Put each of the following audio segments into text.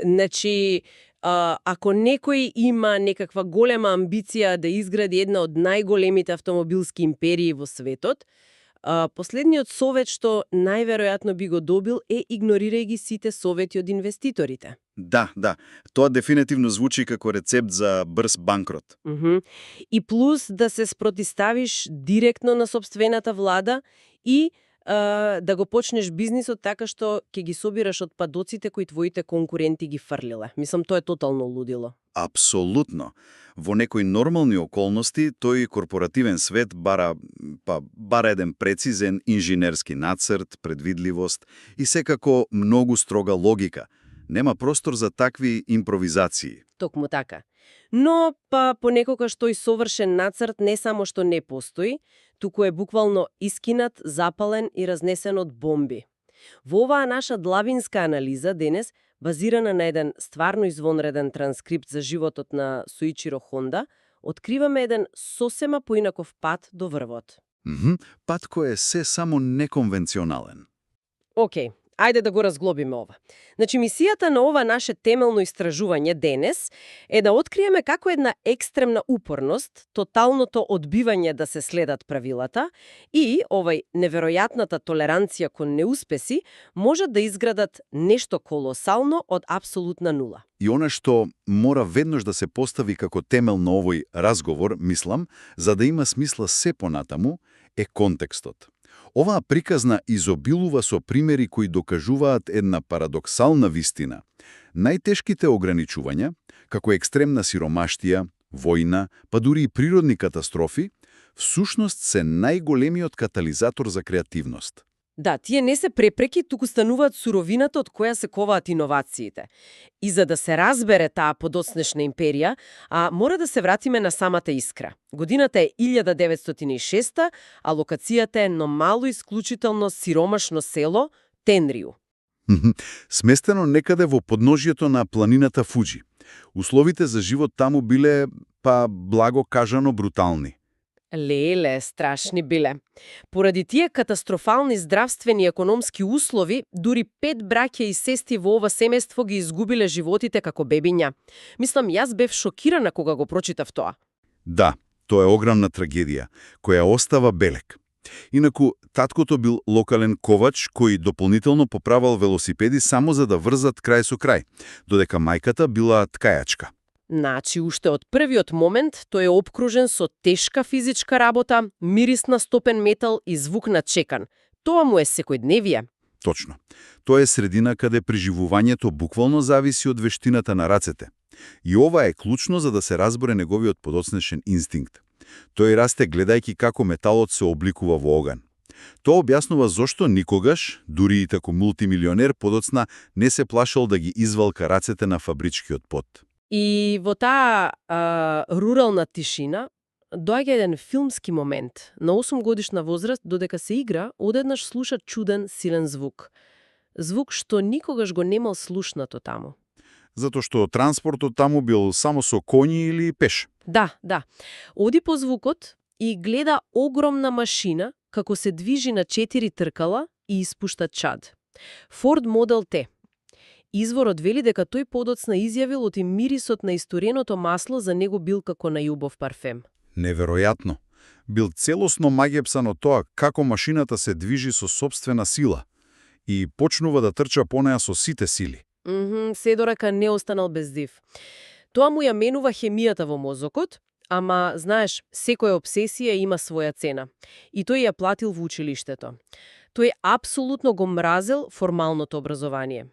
Значи, ако некој има некаква голема амбиција да изгради една од најголемите автомобилски империи во светот, последниот совет што најверојатно би го добил е игнорирај ги сите совети од инвеститорите. Да. Тоа дефинитивно звучи како рецепт за брз банкрот. И плюс да се спротиставиш директно на сопствената влада и да го почнеш бизнисот така што ќе ги собираш од падоците кои твоите конкуренти ги фрлиле. Мислам, тоа е тотално лудило. Апсолутно. Во некои нормални околности, тој корпоративен свет бара еден прецизен инженерски нацрт, предвидливост и секако многу строга логика. Нема простор за такви импровизации. Токму така. Но понекогаш тој совршен нацрт не само што не постои, туку е буквално искинат, запален и разнесен од бомби. Во оваа наша длабинска анализа денес, базирана на еден стварно извонреден транскрипт за животот на Суичиро Хонда, откриваме еден сосема поинаков пат до врвот. Пат кој е се само неконвенционален. Океј. Ајде да го разглобиме ова. Значи, мисијата на ова наше темелно истражување денес е да откриеме како една екстремна упорност, тоталното одбивање да се следат правилата и неверојатната толеранција кон неуспеси можат да изградат нешто колосално од апсолутна нула. И она што мора веднаш да се постави како темел на овој разговор, мислам, за да има смисла се понатаму, е контекстот. Оваа приказна изобилува со примери кои докажуваат една парадоксална вистина. Најтешките ограничувања, како екстремна сиромаштија, војна, па дури и природни катастрофи, всушност се најголемиот катализатор за креативност. Да, тие не се препреки, туку стануваат суровината од која се коваат иновациите. И за да се разбере таа подоцнешна империја, мора да се вратиме на самата искра. Годината е 1906, а локацијата е едно мало исклучително сиромашно село Тенриу. Сместено некаде во подножјето на планината Фуджи. Условите за живот таму биле, благо кажано, брутални. Леле, страшни биле. Поради тие катастрофални здравствени и економски услови, дури 5 браќа и сестри во ова семејство ги изгубиле животите како бебиња. Мислам, јас бев шокирана кога го прочитав тоа. Да, тоа е огромна трагедија, која остава белег. Инаку, таткото бил локален ковач кој дополнително поправал велосипеди само за да врзат крај со крај, додека мајката била ткајачка. Значи, уште од првиот момент тој е опкружен со тешка физичка работа, мирис на стопен метал и звук на чекан. Тоа му е секојдневие. Точно. Тоа е средина каде преживувањето буквално зависи од вештината на рацете. И ова е клучно за да се разбере неговиот подоцнешен инстинкт. Тој расте гледајќи како металот се обликува во оган. Тоа објаснува зошто никогаш, дури и тако мултимилионер, подоцна не се плашал да ги извалка рацете на фабричкиот пот. И во таа рурална тишина доаѓа еден филмски момент. На 8 годишна возраст, додека се игра, одеднаш слуша чуден, силен звук. Звук што никогаш го немал слушнато таму. Затоа што транспортот таму бил само со коњи или пеш. Да. Оди по звукот и гледа огромна машина како се движи на 4 тркала и испушта чад. Ford Model T. Изворот вели дека тој подоцна изјавил оти мирисот на истореното масло за него бил како на јубов парфем. Неверојатно. Бил целосно магепсан од тоа како машината се движи со сопствена сила и почнува да трча по неа со сите сили. Се дорека не останал без див. Тоа му ја менува хемијата во мозокот, ама, знаеш, секоја обсесија има своја цена. И тој ја платил во училиштето. Тој апсолутно го мразел формалното образование.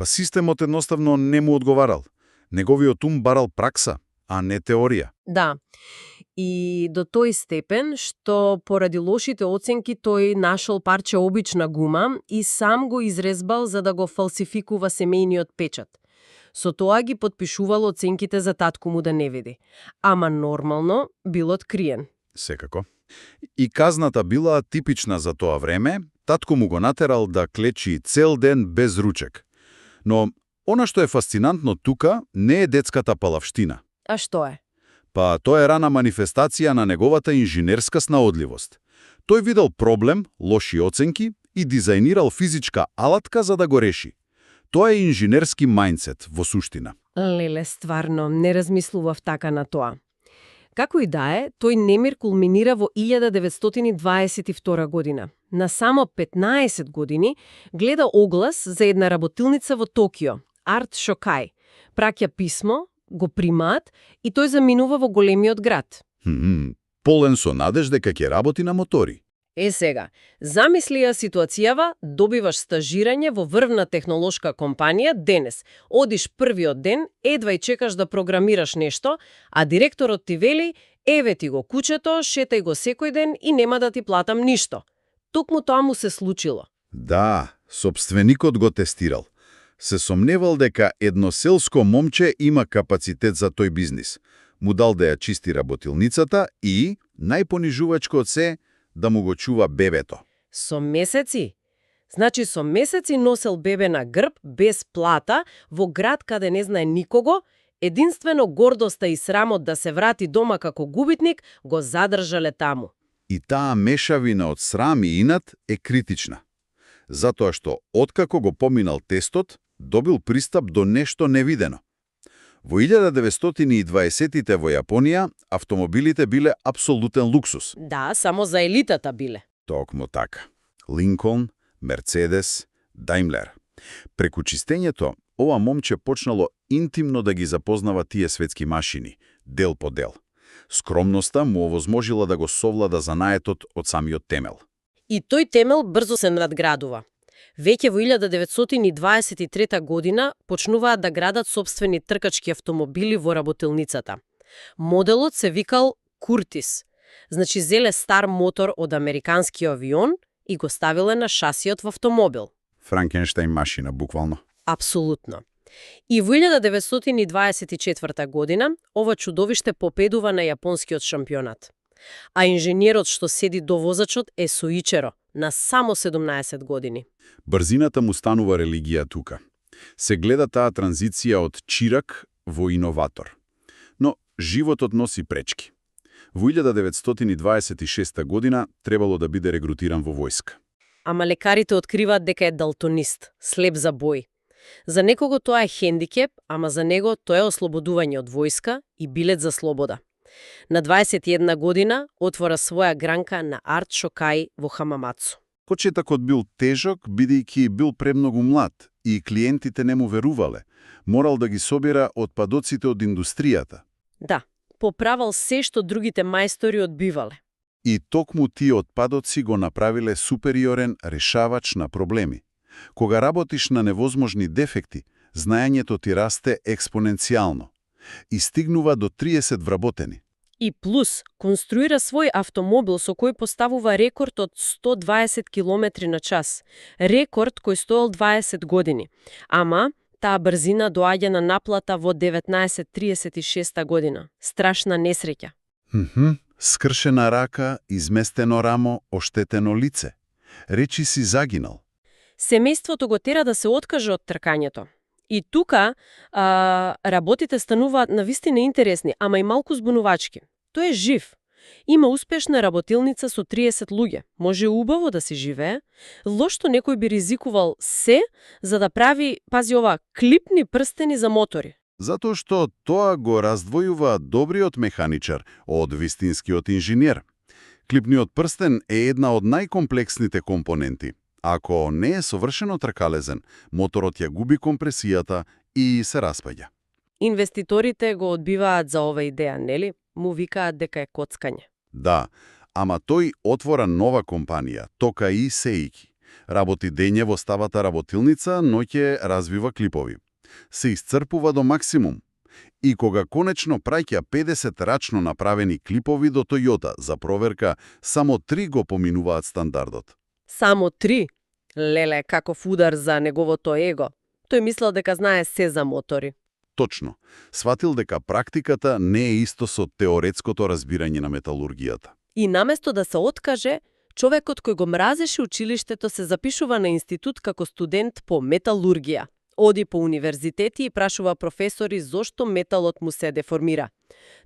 Системот едноставно не му одговарал. Неговиот ум барал пракса, а не теорија. Да. И до тој степен што поради лошите оценки тој нашол парче обична гума и сам го изрезбал за да го фалсификува семејниот печат. Со тоа ги подпишувал оценките за татко му да не види. Ама нормално бил откриен. Секако. И казната била типична за тоа време. Татко му го натерал да клечи цел ден без ручек. Но она што е фасцинантно тука не е детската палавштина. А што е? Тоа е рана манифестација на неговата инженерска снаодливост. Тој видел проблем, лоши оценки и дизајнирал физичка алатка за да го реши. Тоа е инженерски мајндсет во суштина. Леле, стварно, не размислував така на тоа. Како и да е, тој немир кулминира во 1922 година. На само 15 години гледа оглас за една работилница во Токио, Арт Шокај. Праќа писмо, го примаат и тој заминува во големиот град. Полен со надеж дека ќе работи на мотори. Сега, замисли ја ситуацијава, добиваш стажирање во врвна технолошка компанија денес. Одиш првиот ден, едва и чекаш да програмираш нешто, а директорот ти вели, еве ти го кучето, шетај го секој ден и нема да ти платам ништо. Токму тоа му се случило. Да, сопственикот го тестирал. Се сомневал дека едно селско момче има капацитет за тој бизнис. Му дал да ја чисти работилницата и, најпонижувачко од се, да му го чува бебето. Со месеци? Значи со месеци носел бебе на грб, без плата, во град каде не знае никого, единствено гордоста и срамот да се врати дома како губитник го задржале таму. И таа мешавина од срам и инат е критична. Затоа што, откако го поминал тестот, добил пристап до нешто невидено. Во 1920-тите во Јапонија автомобилите биле апсолутен луксус. Да, само за елитата биле. Токму така. Линколн, Мерцедес, Даймлер. Преку чистењето, ова момче почнало интимно да ги запознава тие светски машини, дел по дел. Скромноста му овозможила да го совлада занаетот од самиот темел. И тој темел брзо се надградува. Веќе во 1923 година почнуваат да градат сопствени тркачки автомобили во работилницата. Моделот се викал Куртис. Значи зеле стар мотор од американски авион и го ставиле на шасиот во автомобил. Франкенштајн машина, буквално. Апсолутно. И во 1924 година ова чудовиште победува на јапонскиот шампионат. А инженерот што седи до возачот е Соичеро, на само 17 години. Брзината му станува религија тука. Се гледа таа транзиција од чирак во иноватор. Но животот носи пречки. Во 1926 година требало да биде регрутиран во војска. Ама лекарите откриваат дека е далтонист, слеп за бој. За некого тоа е хендикеп, ама за него тоа е ослободување од војска и билет за слобода. На 21 година отвора своја гранка на Арт Шокај во Хамамацу. Почетокот бил тежок, бидејќи бил премногу млад и клиентите не му верувале. Морал да ги собира отпадоците од индустријата. Да, поправал се што другите мајстори одбивале. И токму тие отпадоци го направиле супериорен решавач на проблеми. Кога работиш на невозможни дефекти, знаењето ти расте експоненцијално и стигнува до 30 вработени. И плюс, конструира свој автомобил со кој поставува рекорд од 120 км на час. Рекорд кој стоел 20 години. Ама, таа брзина доаѓа на наплата во 1936 година. Страшна несреќа. Скршена рака, изместено рамо, оштетено лице. Речи си загинал. Семејството го тера да се откаже од тркањето. И тука работите стануваат навистина интересни, ама и малку збунувачки. Тој е жив. Има успешна работилница со 30 луѓе. Може убаво да си живее. Лошто некој би ризикувал се за да прави, пази ова, клипни прстени за мотори. Затоа што тоа го раздвојува добриот механичар од вистинскиот инженер. Клипниот прстен е една од најкомплексните компоненти. Ако не е совршено тркалезен, моторот ја губи компресијата и се распаѓа. Инвеститорите го одбиваат за ова идеја, нели? Му викаат дека е коцкање. Да, ама тој отвора нова компанија, Токаи Сеики. Работи дење во ставата работилница, ноќе развива клипови. Се исцрпува до максимум. И кога конечно праќа 50 рачно направени клипови до Тојота за проверка, само 3 го поминуваат стандардот. Само 3? Леле, каков удар за неговото его. Тој мислел дека знае се за мотори. Точно. Сватил дека практиката не е исто со теоретското разбирање на металургијата. И наместо да се откаже, човекот кој го мразеше училиштето се запишува на институт како студент по металургија. Оди по универзитети и прашува професори зошто металот му се деформира.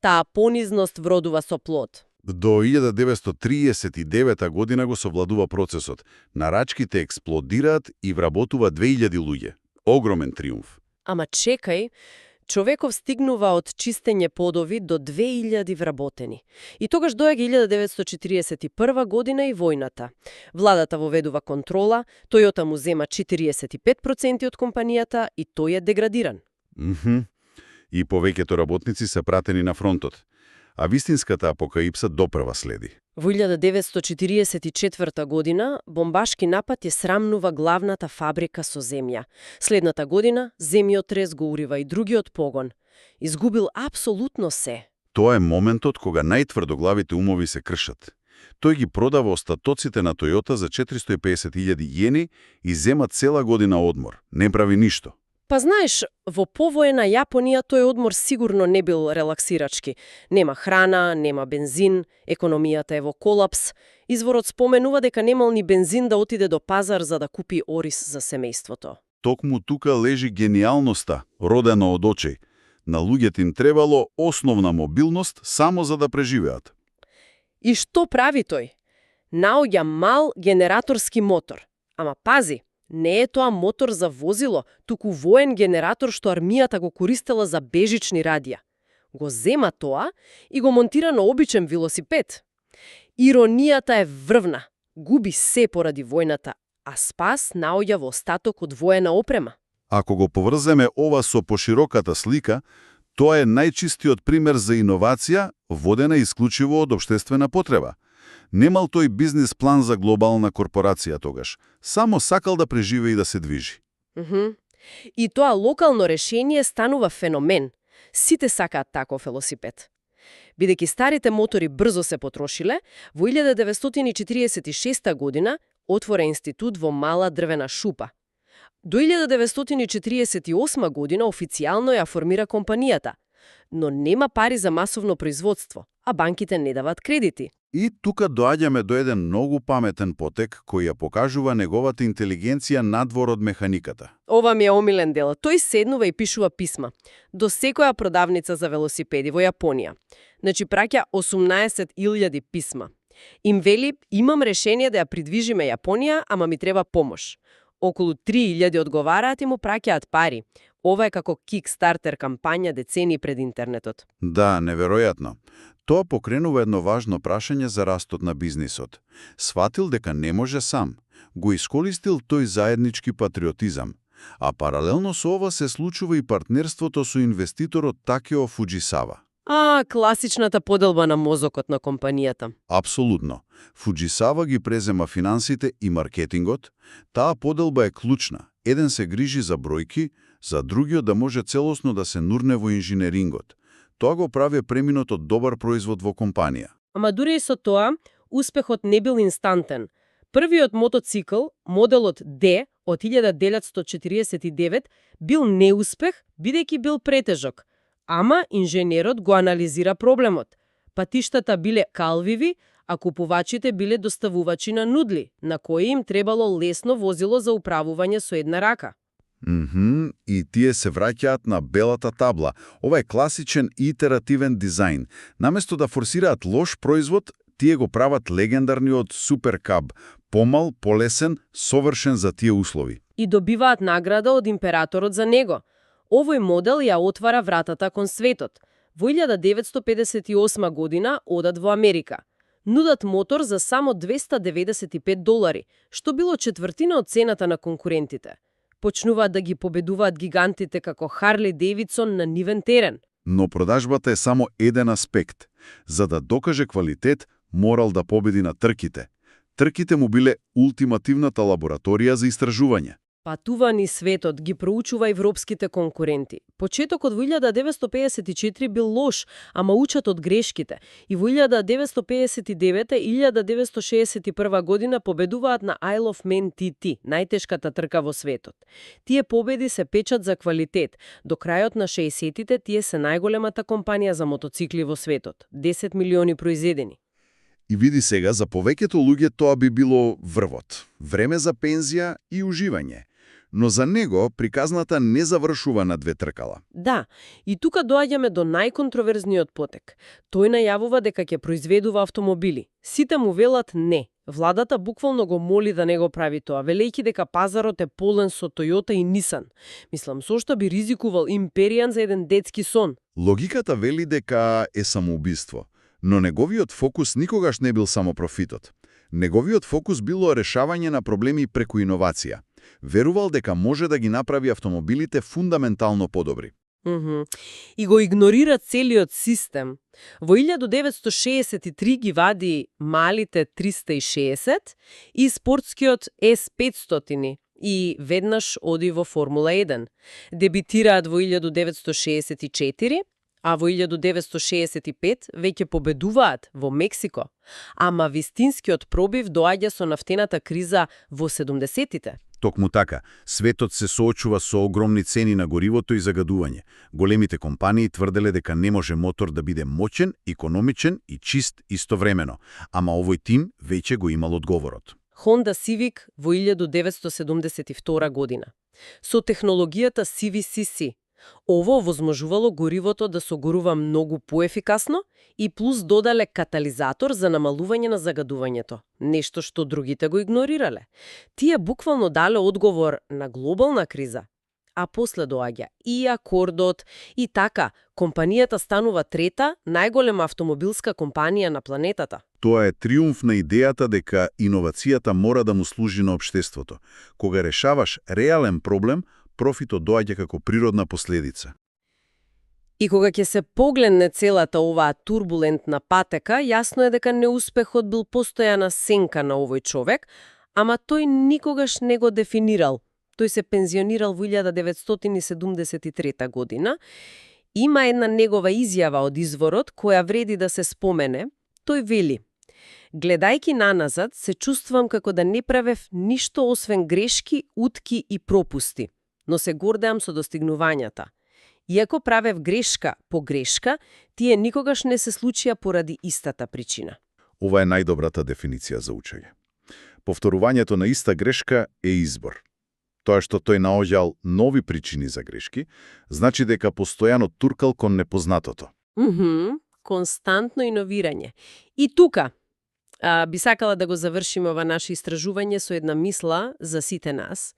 Таа понизност вродува со плод. До 1939 година го совладува процесот. Нарачките експлодираат и вработува 2000 луѓе. Огромен триумф. Ама чекај, човеков стигнува од чистење подови до 2000 вработени. И тогаш доаѓа 1941 година и војната. Владата воведува контрола, Тојота му зема 45% од компанијата и тој е деградиран. И повеќето работници се пратени на фронтот. А вистинската апокалипса допрва следи. Во 1944 година бомбашки напад ја срамнува главната фабрика со земја. Следната година земјотрес го урива и другиот погон. Изгубил апсолутно се. Тоа е моментот кога најтврдоглавите умови се кршат. Тој ги продава остатоците на Тојота за 450.000 јени и зема цела година одмор. Не прави ништо. Па знаеш, во повоена Јапонија тој одмор сигурно не бил релаксирачки. Нема храна, нема бензин, економијата е во колапс. Изворот споменува дека немал ни бензин да отиде до пазар за да купи ориз за семејството. Токму тука лежи гениалноста, родена од очеј. На луѓето им требало основна мобилност само за да преживеат. И што прави тој? Наоѓа мал генераторски мотор. Ама пази, не е тоа мотор за возило, туку воен генератор што армијата го користела за бежични радија. Го зема тоа и го монтира на обичен велосипед. Иронијата е врвна. Губи се поради војната, а спас наоѓа во остаток од воена опрема. Ако го поврземе ова со пошироката слика, тоа е најчистиот пример за иновација, водена исклучиво од општествена потреба. Немал тој бизнис план за глобална корпорација тогаш. Само сакал да преживее и да се движи. И тоа локално решение станува феномен. Сите сакаат таков велосипед. Бидејќи старите мотори брзо се потрошиле, во 1946 година отвора институт во Мала дрвена шупа. До 1948 година официјално ја формира компанијата, но нема пари за масовно производство, а банките не дават кредити. И тука доаѓаме до еден многу паметен потек кој ја покажува неговата интелигенција надвор од механиката. Ова ми е омилен дел. Тој седнува и пишува писма до секоја продавница за велосипеди во Јапонија. Значи праќа 18.000 писма. Им вели, имам решение да ја придвижиме Јапонија, ама ми треба помош. Околу 3.000 одговараат и му праќаат пари. Ова е како Kickstarter кампања децени пред интернетот. Да, неверојатно. Тоа покренува едно важно прашање за растот на бизнисот. Сватил дека не може сам. Го искористил тој заеднички патриотизам. А паралелно со ова се случува и партнерството со инвеститорот Такео Фуџисава. Класичната поделба на мозокот на компанијата. Апсолутно. Фуџисава ги презема финансите и маркетингот. Таа поделба е клучна. Еден се грижи за бројки, за другиот да може целосно да се нурне во инженерингот. Тоа го прави преминот од добар производ во компанија. Ама дури и со тоа, успехот не бил инстантен. Првиот мотоцикл, моделот D од 1949, бил неуспех, бидејќи бил претежок. Ама инженерот го анализира проблемот. Патиштата биле калвиви, а купувачите биле доставувачи на нудли, на кои им требало лесно возило за управување со една рака. И тие се враќаат на белата табла. Ова е класичен итеративен дизајн. Наместо да форсираат лош производ, тие го прават легендарниот суперкаб, помал, полесен, совршен за тие услови. И добиваат награда од императорот за него. Овој модел ја отвара вратата кон светот. Во 1958 година одат во Америка. Нудат мотор за само $295, што било четвртина од цената на конкурентите. Почнуваат да ги победуваат гигантите како Харли Дейвидсон на нивен терен. Но продажбата е само еден аспект. За да докаже квалитет, морал да победи на трките. Трките му биле ултимативната лабораторија за истражување. Патува ни светот, ги проучува европските конкуренти. Почетокот во 1954 бил лош, ама учат од грешките. И во 1959 и 1961 година победуваат на Isle of Man TT, најтешката трка во светот. Тие победи се печат за квалитет. До крајот на 60-тите тие се најголемата компанија за мотоцикли во светот. 10 милиони произведени. И види сега, за повеќето луѓе тоа би било врвот. Време за пензија и уживање. Но за него приказната не завршува на две тркала. Да, и тука доаѓаме до најконтроверзниот потек. Тој најавува дека ќе произведува автомобили. Сите му велат не. Владата буквално го моли да не го прави тоа, велејќи дека пазарот е полен со Toyota и Nissan. Мислам, со што би ризикувал империјан за еден детски сон? Логиката вели дека е самоубиство, но неговиот фокус никогаш не бил само профитот. Неговиот фокус било решавање на проблеми преку иновација. Верувал дека може да ги направи автомобилите фундаментално подобри. И го игнорира целиот систем. Во 1963 ги вади малите 360 и спортскиот S500 и веднаш оди во Формула 1. Дебитираат во 1964, а во 1965 веќе победуваат во Мексико. Ама вистинскиот пробив доаѓа со нафтената криза во 70-тите. Токму така, светот се соочува со огромни цени на горивото и загадување. Големите компании тврделе дека не може мотор да биде моćен, икономичен и чист истовремено, ама овој тим веќе го имал одговорот. Honda Civic во 1972 година. Со технологијата CVCC. Ово овозможувало горивото да согорува многу поефикасно и плюс додале катализатор за намалување на загадувањето, нешто што другите го игнорирале. Тие буквално дале одговор на глобална криза. А после доаѓа и Акордот, и така, компанијата станува трета најголема автомобилска компанија на планетата. Тоа е триумф на идејата дека иновацијата мора да му служи на општеството. Кога решаваш реален проблем, профитот доаѓа како природна последица. И кога ќе се погледне целата оваа турбулентна патека, јасно е дека неуспехот бил постојана сенка на овој човек, ама тој никогаш не го дефинирал. Тој се пензионирал во 1973 година. Има една негова изјава од изворот која вреди да се спомене. Тој вели: "Гледајки наназад, се чувствувам како да не правев ништо освен грешки, утки и пропусти, но се гордеам со достигнувањата. Иако правев грешка по грешка, тие никогаш не се случија поради истата причина." Ова е најдобрата дефиниција за учење. Повторувањето на иста грешка е избор. Тоа што тој наоѓал нови причини за грешки, значи дека постојано туркал кон непознатото. Константно иновирање. И тука би сакала да го завршиме ова наше истражување со една мисла за сите нас.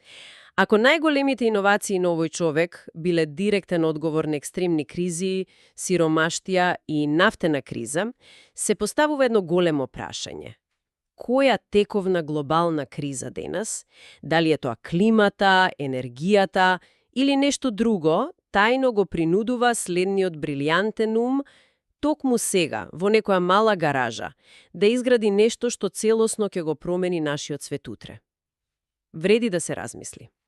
Ако најголемите иновации на овој човек биле директен одговор на екстремни кризи, сиромаштија и нафтена криза, се поставува едно големо прашање. Која тековна глобална криза денес, дали е тоа климата, енергијата или нешто друго, тајно го принудува следниот брилјантен ум токму сега, во некоја мала гаража, да изгради нешто што целосно ќе го промени нашиот свет утре. Вреди да се размисли.